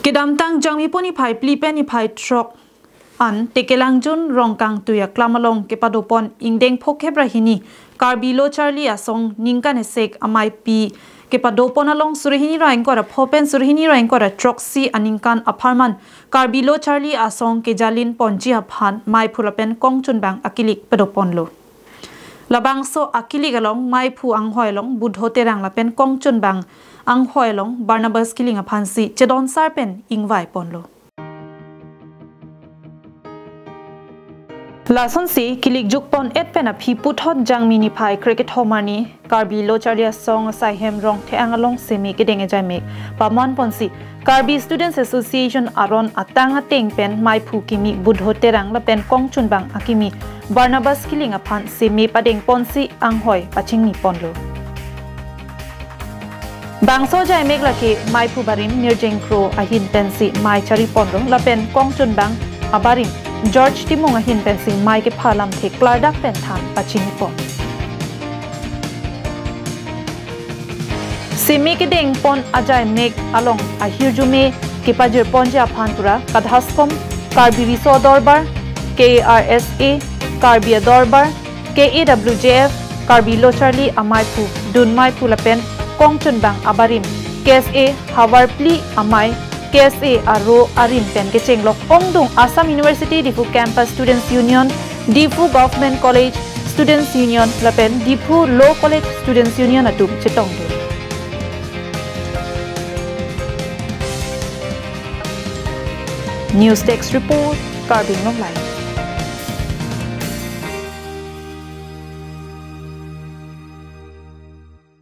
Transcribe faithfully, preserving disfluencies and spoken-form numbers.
Kedamtang Jangmipo niphai phli pen niphai throk an Tekelangjun Rongkangtui aklam along kepadopon ingdeng phokep ra hini Karbi Lo Charli Asong ningkan esek amaipi kepadopon along suri hini ra ingkoi ra pho pen suri hini ra ingkoi ra throksi aningkan apharman Karbi Lo Charli Asong kejalin ponji aphan maiphu lapen kongchunbang akilik padoponlo. Labangso akilik along maiphu anghoi along Budho Terang lapen kongchunbang anghoi along Barnabas Killing aphansi chedonsar pen ingvai ponlo. Lasonsi kilik jukpon et pen aphi puthot Jangmi niphai krekethom arni Karbi Lo Charli Asong asaihem Rongthek-ang along seme kedeng ajaimek paman ponsi Karbi Students Association aron atang ateng pen maiphu kimi Budho Terang lapen kongchunbang akimi Barnabas Killing aphan seme padeng ponsi anghoi pachingni ponlo. Bangso ajaimek lake maiphu barim Nirjeng Kro ahin pensi mai chari ponlo lapen kongchunbang abarim George Timung ahin pensi mai kepha lamthe klardak pen than pachini pon. Seme kedeng pon ajaimek along ahirjume kepajir ponji aphan tura Kadhaskom, Karbi Riso Dorbar, K A R S A, Karbi Adorbar, K A W J F, Karbi Lo Charli Amaiphu, Dun Maiphu lapen kongchunbang abarim, K S A Havarpli Amai, K S A Aro arim pen kechenglok ongdung Assam University Diphu Campus Students Union, Diphu Government College Students Union lapen Diphu Law College Students Union atum chetongdun. News Desk Report, Karbi Anglong Live.